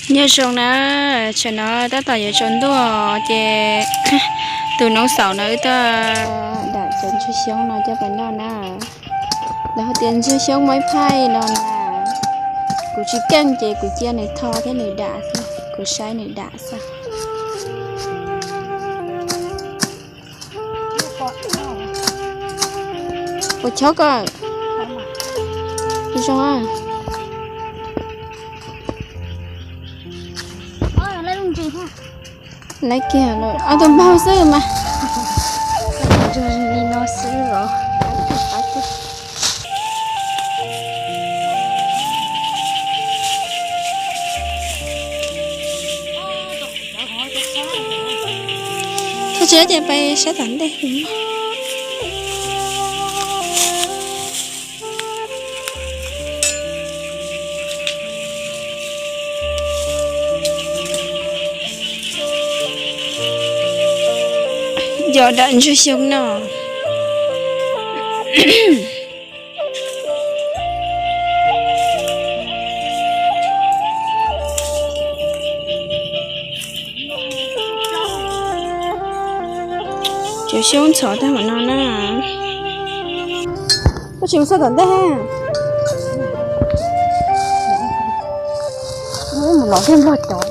Nyob zoo na, tsam no tab tom yuav tsaus ntuj ces tus noov xaum no wb tuaj dam cov ntsuag xyoob no coj pais noj na. Lawv hais tias ntsuag xyoob muaj ib phaij no na, kuv tsis keej ces kuv cia nws tho thiab nws dam xwb, kuv saib nws dam xwb. Ua chob ko. Zoo. Laiv kiag ob tug npaug xwb mas. Txog tsev ces pais saib tom ntej. Yog dam ntsuag xyoob no. Cov xyoob ntxhov tag npaum no na. Koj tsis mus txog tom ntej ha. Mus lov kiag nplog cov.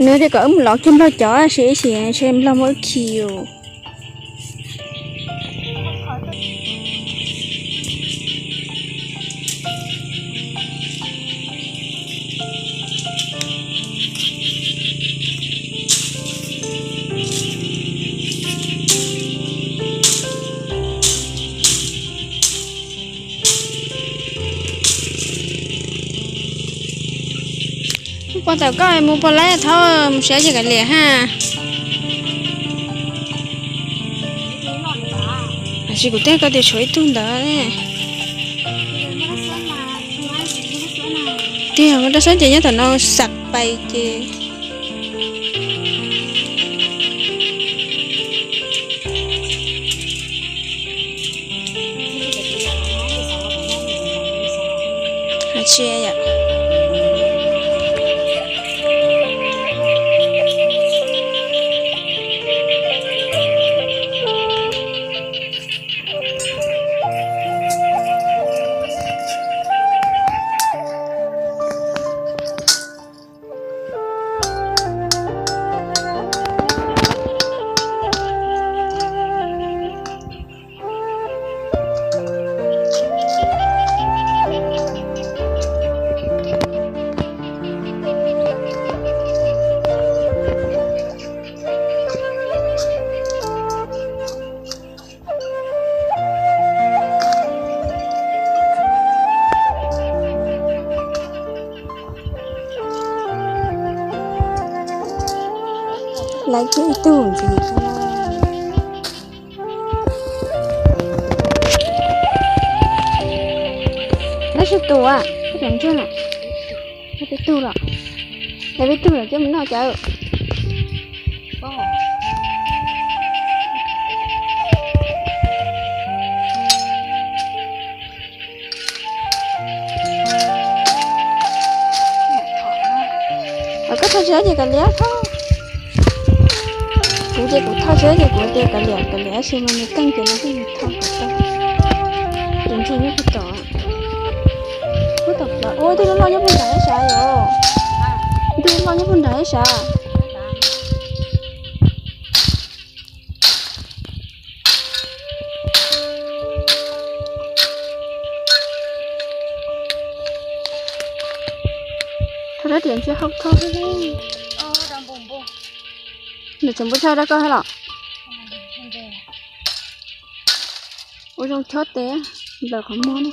Nws tias kom wb mus lov kiag nplog cov, sim ib sim ntshe nplog muab wb khi. Mus pog tawm koj mus pog laib thaub mus saib ces kav liam ha. Tab sis kuv twb hais koj tias tshuav ib tug ntawd ne. Tiag, muaj rau xab ces nyob tom no xav pais ces. Laiv kiag ib tug ntxiv. Laiv sib tus, peb tug los, laiv peb tug los coj mus noj cas. Koj thauj tsis tau ces kav liam thauj. Kuv ces kuv thauj tsis tau ces kuv tias kav liam kav liam tab sis mas nws keej ces nws thiaj li thauj kom tau. Tus ntsuag nyob puag tom, puag tom plaws. Ua tug loj loj nyob puag nrad ib sab yom. Tug loj loj nyob puag nrad ib sab. Thauj rab riam ntsia hauv thauj xwb. Nws tseem npua tshaj rau koj thiab los? Ua zoo chob tes, nplawm qhov muag ne.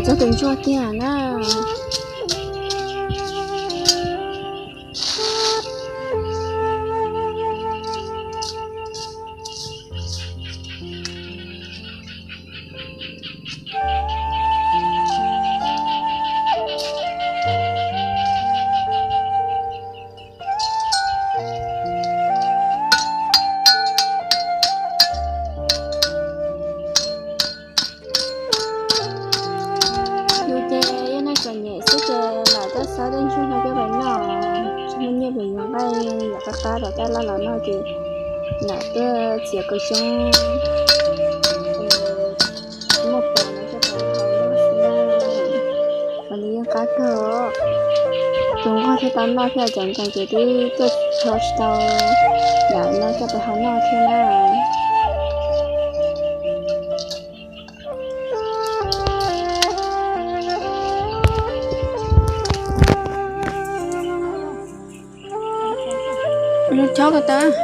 Yog tus ntsuag tiag na. Yus ces yog neeg txom nyem xwb ces lam tuaj xawb tej ntsuag no coj pem noj, tsis muaj nyiaj pem yuav nqaij yuav qab qab rau caj laj los noj ces lam tuaj txiav kaus xyoob muaj pem no coj pem haus noj xwb na. Mas nws yeej qab kawg os. Tus nquag thiaj tau noj thiab, cov ntoo ces twb tuaj tso tsis tau, lam no coj pem haus noj thiab na. Chob ko tas.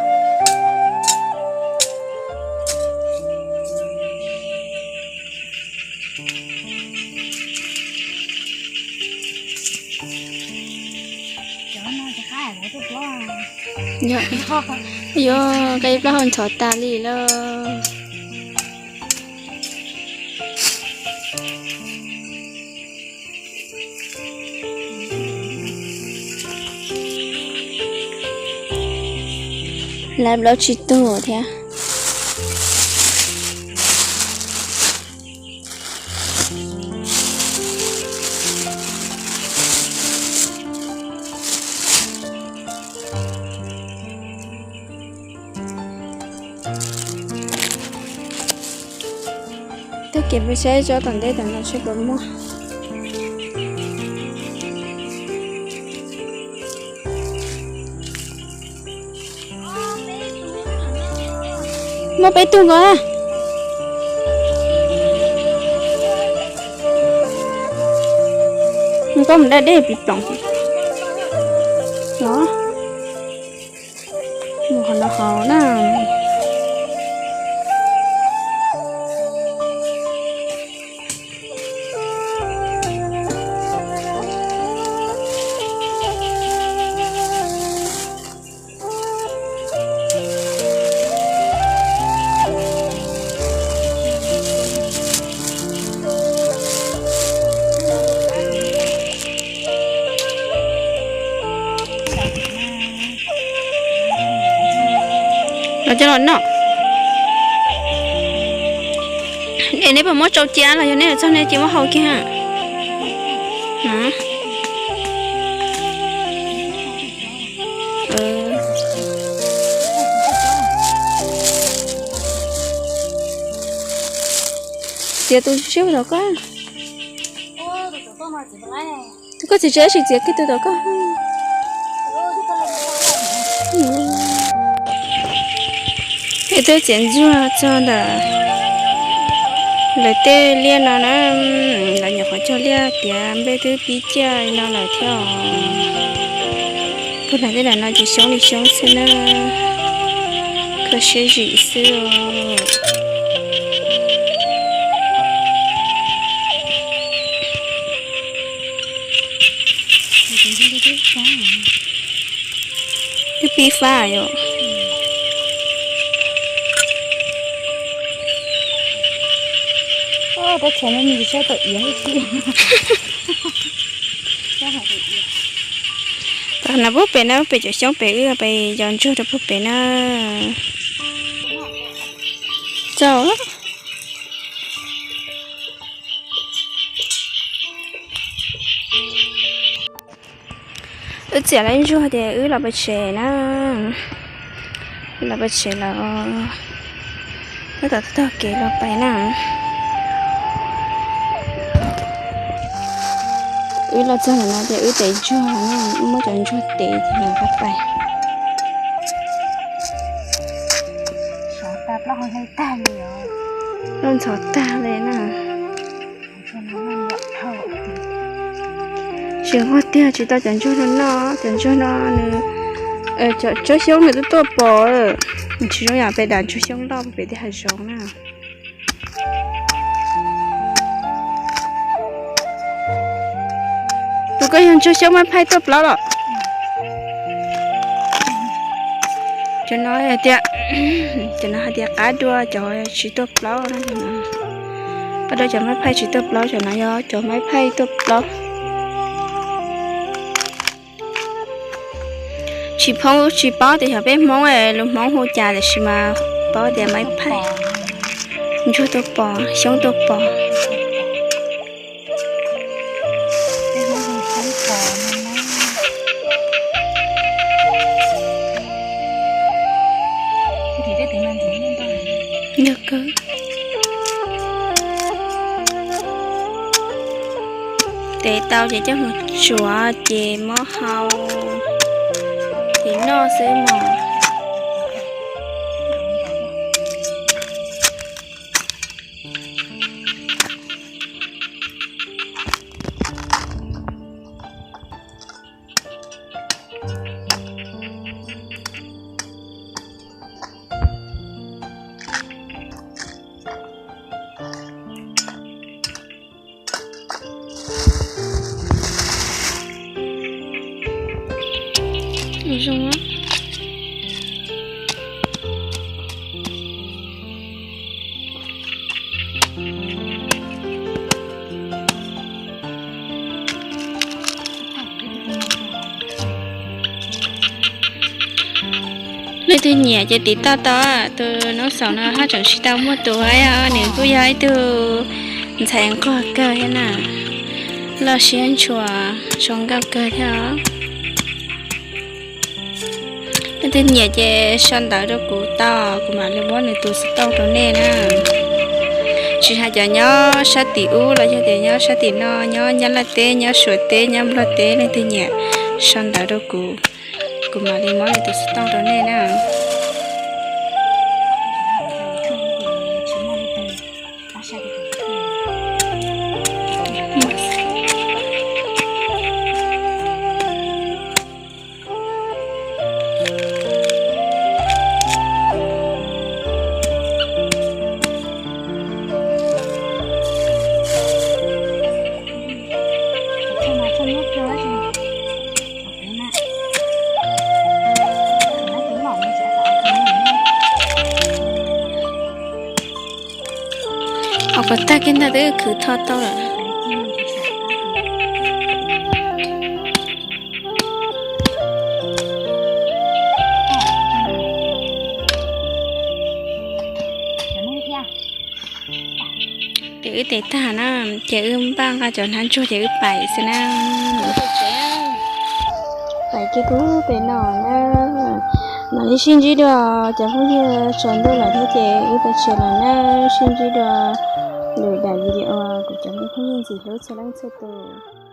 Yog, yog, qe plaub hau ntxhov tas li lawm. Lawv plaub tsib tug thiab. Tag kis peb saib tsob tom ntej tom no seb puas muaj. Muaj peb tug nkaus na. Koj mus daj dej pis ploom no. Mus qhov no haus na. Los coj los noj. Es neb puas muab tsau cia los yog neb yuav txog neb cia muab hau kiag? Txiav tus tshiab tom koj. Tus koj txiav tsis tau, txiav kiag tus tom koj. Es twb txiav ntsuag txog ntawm lawv tej liaj no na, lawv nyuam qhuav cog liaj tiav nplej twb pib ciaj li no lawm thiab os. Puag nram tej nram no ces xyoob li xyoob xwb na, kho siab zim xwb os. Twb pib fab yom. Tab txhais no nws tsis tshua tau iav thiab. Tam no puag pem na, pem cov xyoob pem wb pem yos ntsuag rau puag pem na. Txaus. Wb txiav lawv ntsuag tias wb los pem tsev na. Wb los pem tsev lawm. Tab tom taug kev los pem na. Wb los txog ntawm no ces wb tev ntsuag na, wb muab cov ntsuag tev ces los pem. Noj ntxhov tag li na. Tsis nquag tiag, tsis tau cov ntsuag no noj, cov ntsuag no nws, cov tsob xyoob nws twb tuaj pom, nws tsis zoo yam pem dav ntsuag xyoob loj pem tej hav zoov na. Koj yog ntsuag xyoob maiv phaij tuaj plaub los? Cov no tias, cov no hais tias qab dua cov tsis tuaj plaub no. Qab dua cov maiv phaij tsis tuaj plaub, cov no yog cov maiv phaij tuaj plaub. Tsis phob tsis paub tias yog peb Hmoob lus Hmoob hu cas tiam sis mas paub tias maiv phaij. Ntsuag tuaj pos, xyoob tuaj pos. Yog kawg. Tev tau ces coj mus tsuav ces muab hau ces noj xwb mog. Zoo. Leej twg nyiam ces tiv toj tau, tus noob xaus no haj tseem tsis tau muaj tus, nws kuj yog ib tug ntxhais nquag kawg thiab na, loj siab ntshua, zoo nkauj kawg thiab os. Leej twg nyiam ces sau ntawv rau kuv tau, kuv mam li muab nws tus xov tooj rau nej na. Tsis hais cov nyob sab tim ub los yog tias nyob sab tim no, nyob Nyab Laj teb, nyob Suav teb, nyob Nplog teb, leej twg nyiam sau ntawv rau kuv, kuv mam li muab nws tus xov tooj rau nej na. Os, kom tag kiag ntag twb khwv tho tau lawm. Ces wb tes tag na, ces wb npaj nqa cov hnav ntsuag ces wb pais xwb na. Pais kiag kuv pem no na, mam li sib ntsib dua cov phooj ywg, tsaus ntuj lawm thiab ces wb pais tsev lawm na, sib ntsib dua lwm daim video kuv cov me phooj ywg ntxim hlub txhua leej txhua tus.